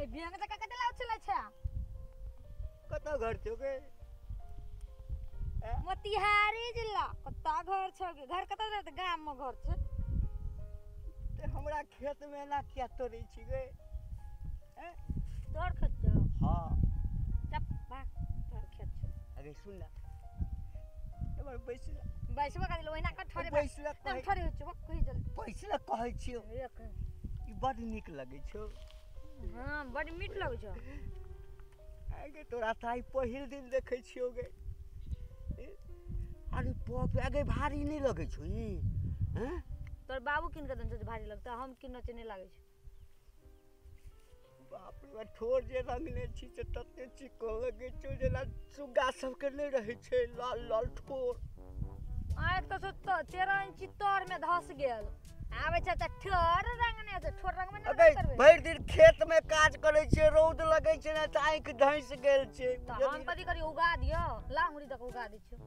ए बियांग जका कते लाउ चलै छै। कतऽ घर छौ गे? मोतिहारी जिला। कतऽ घर छौ गे? घर कतऽ रहत? गाम में घर छै। ते हमरा खेत में एना किया तोड़ै छी गे? तोहर खेत छौ? हां। चप भाग, तोहर खेत छौ। अरे सुन ना, एबार बैस ला। बैसबो कर ओहिना कर ठोरे बैस ला। हम ठोरे होइ छौ, कहि जल्दी। बैस ला कहै छियौ। ई बड नीक लगै छौ। हां, बड मीठ लगै छौ। आगे तोरा त आइ पहिल दिन देखै छियौ गे। अरे बाप रे, आगे भारी नहि लगै छौ ई? हैं? तोर बाबू किन के देन छौ जे भारी लगतौ, हम किन छै नहि लागै छै। बाप रे, ठोर जे रंगने छी से तते चिकन लगै छौ जेना सुग्गा सबके नहि रहै छै लाल लाल ठोर। आँखि तऽ 13 इंची तर में धस गेल। आबै छै तऽ ठोर रंगने छै, ठोर रंगमे नहि करबै। भरि दिन खेत में काज करै छियै, रौद लगै छै ने तऽ आँखि धंसि गेल छै। तऽ हम कथी करी? उगा दियौ, ला अंगुरी दऽ कऽ उगा दै छियौ।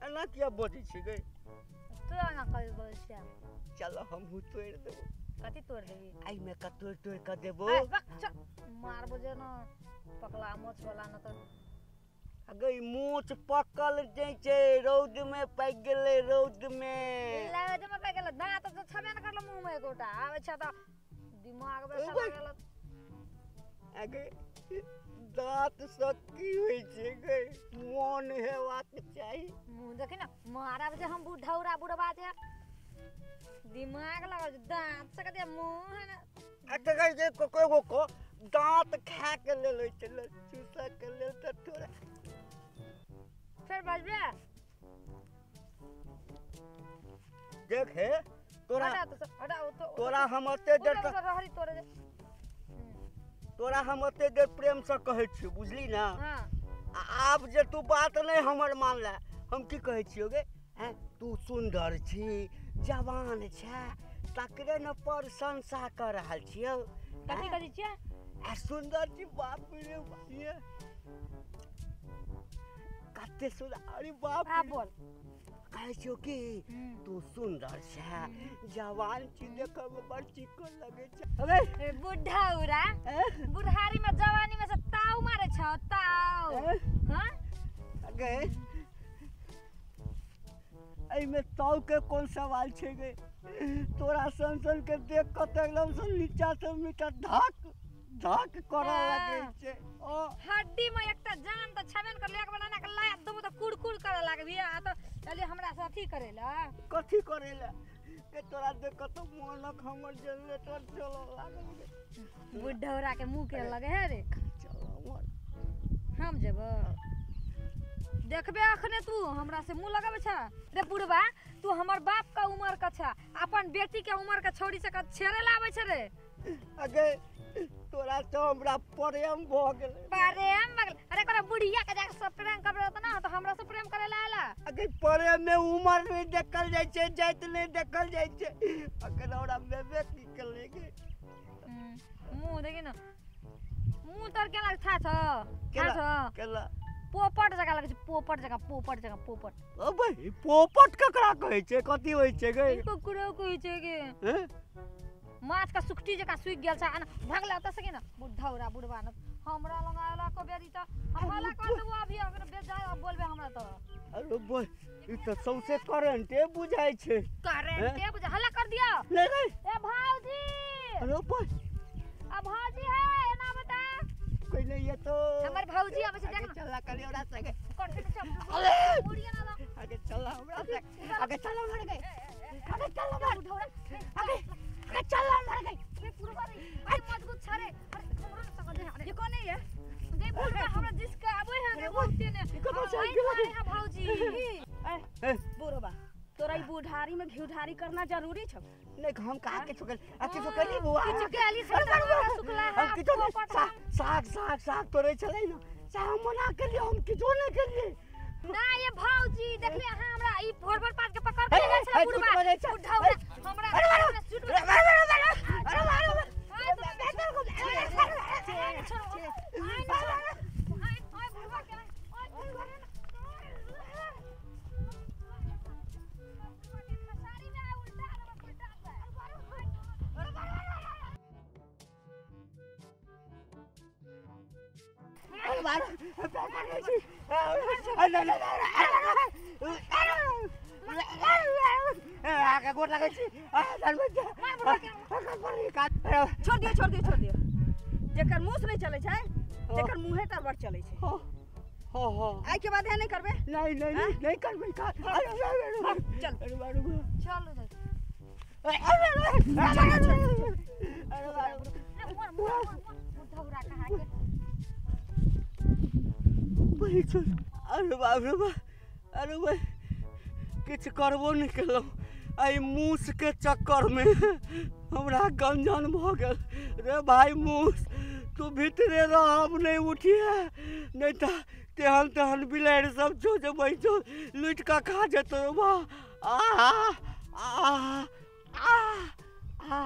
एना किया बजै छी गे? तू एना कभी बजै छियै? चल हमहूँ तोड़ि देबौ। कथी तोड़ि देबही? एहिमे के तोड़ि तोड़ि कऽ देबौ। मारबो जे न पकला मोछ वाला न तऽ। अगे मोछ पकल जाइ छै, रौद में पाकि गेलै। रौद में रौद में पाकि गेलै, दाँत तऽ छबे न करल मुँह में एकोटा। आबै छै तऽ दिमाग बेसा लागल। अगे दाँत सँ की होइ छै गे? मोन हेबाक चाही। मुँह देखी न मारब जे हम बुढ़ौरा बुढ़बा जे दिमाग लगल छै दाँत से कते मुँह है न। अच्छा गै जे ककरो को दाँत खा के लेल होइ छै, चूसऽ के लेल तऽ थोड़ा। फेर बजबे? देख हे तोरा, तोरा हम ओते देर तोरा हम ओते देर प्रेम से कहै छियौ, बुझली ना? आब जे तू बात नहि हमर मानला, हम की कहै छियौ गे? हैं, तू सुन्दर छी, जवान छै, तकरे न प्रशंसा कर रहल छियौ। कथी कहै छियै? आ सुन्दर छी, बाप रे बाप, कते सुन्दर। अरे बाप रे, बोल। कहै छियौ कि तू सुन्दर छै, जवान छी, देखऽ मे बड़ चिकन लगै छै। अबे बुढ़ौरा, बुढ़ारी में जवानी में से ताव मारे छौ, ताव। हां गे, एहिमे ताव के कोन सवाल छै गे? तोरा सन सन के देख कऽ तऽ एकदम से नीचा से मीटर धक धक करऽ लगै छै। ओ हड्डी में एकटा जान तऽ छबे न करलै, एक बनाना के लात देबो तऽ कुड़कुड़ करऽ लागबी। आ तऽ चलिए हमरा से अथी करै ला। कथी करै ला? के तोरा देख कऽ तऽ मोनक हमर जनरेटर चलऽ लागल गे। बुढ़ौरा के मुँह के लगे है रे। चल हमर हम जेबो देखबे अखने तू हमरा से मुँह लगाबै छ रे बुढ़बा। तू हमर बाप का उम्र का छ, अपन बेटी के उम्र का छोड़ी से छेड़े लाबै छ रे। अगे तोरा तो हमरा प्रेम भऽ गेलै। प्रेम भऽ गेलै? अरे कोना बुढ़िया के जाके सब प्रेम करबे त ना, तऽ हमरा से प्रेम करे ला आला। अगे प्रेम में उम्र नहीं देखल जाइ छै, जाति नहीं देखल जाइ छै। अखन हमरा बेबे की केलै गे? मुँह देखी न, मुँह तोर केना था छ? केना केना पोपट जकाँ लगै छै, पोपट जकाँ, पोपट जकाँ, पोपट। अबे पोपट ककरा कहै छै? कथी होइ छै गे? कुकुरो कहै छै गे। माछ का सुखटी जकाँ सूखि गेल छै। भगला ओतऽ से ना बुढ़ौरा बुढ़बा न हमरा लग आयला को बेरी तऽ हम हल्ला कर देबो अभी। अगर बेजाय बोलबे हमरा तऽ। अरे बोल, ई तऽ सौंसे करेंटे बुझाइ छै। करेंटे बुझा, हल्ला कर दियो। ले गई। ए भौजी, अरे बोल। आ भौजी है एना बता। कोई नहीं ये तो हमर भौजी आबै छै, देख न। चल करी हमरा संगे। कोन से चल? मुड़िया ना ला। आगे चल हमरा संगे, आगे चल मर गई, आगे चल मर, आगे आगे चल मर गई। रे बुढ़बा रे, अरे मजबूत छ रे। अरे हमरो न सकल दे। ये कोन है गे बुढ़बा? हमरा जिसका आबै है रे बहुते ने। ई कतौ से आबि गेलै है भौजी? ए बुढ़बा, तोरा ई बुढ़ारी में घिउढारी करना जरूरी छौ? नहीं, हम कहा के छोकल आ के छोकली बुआ किछु केली से सुखला है। हम किछो साग साग साग तोड़ै छलै न, से हम मना केलियै, हम किछो नहि केलियै ना। ये भौजी देखले अहाँ हमरा ई भोर भोर पात के पकड़ के ले गेल छलै बुढ़बा बुढ़ौरा हमरा। सुट अरे अरे बुढ़बा के अरे बाप पैर पकड़ै छी। अरे नहीं नहीं, गोर लगै छी। छोड़ दियौ, छोड़ दियौ, छोड़ दियौ। जेकर मुँह से नहीं चलै छै तेकर मुँहे टा बड़ चलै छै। हाँ हाँ, आइ के बाद एहन नहीं करबे। नहीं नहीं नहीं नहीं करबे। चल चल। अरे बाप रे बाप, अरे भाई किछु करबो नहि केलहुँ, एहि मूसके चक्करमे हमरा गंजन भऽ गेल। रे भाई मूस, तू भीतरे रह, हम नहीं उठिए, नहीं तऽ तेहन तेहन बिलाड़ि सब छौ जे बैठो लुटि कऽ खा जेतौ। बा आ आ आ आ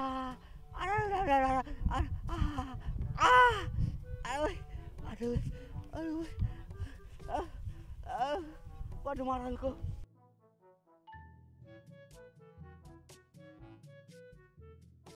अरे अरे अरे आ अरे अरे अरे बड्ड मारलको।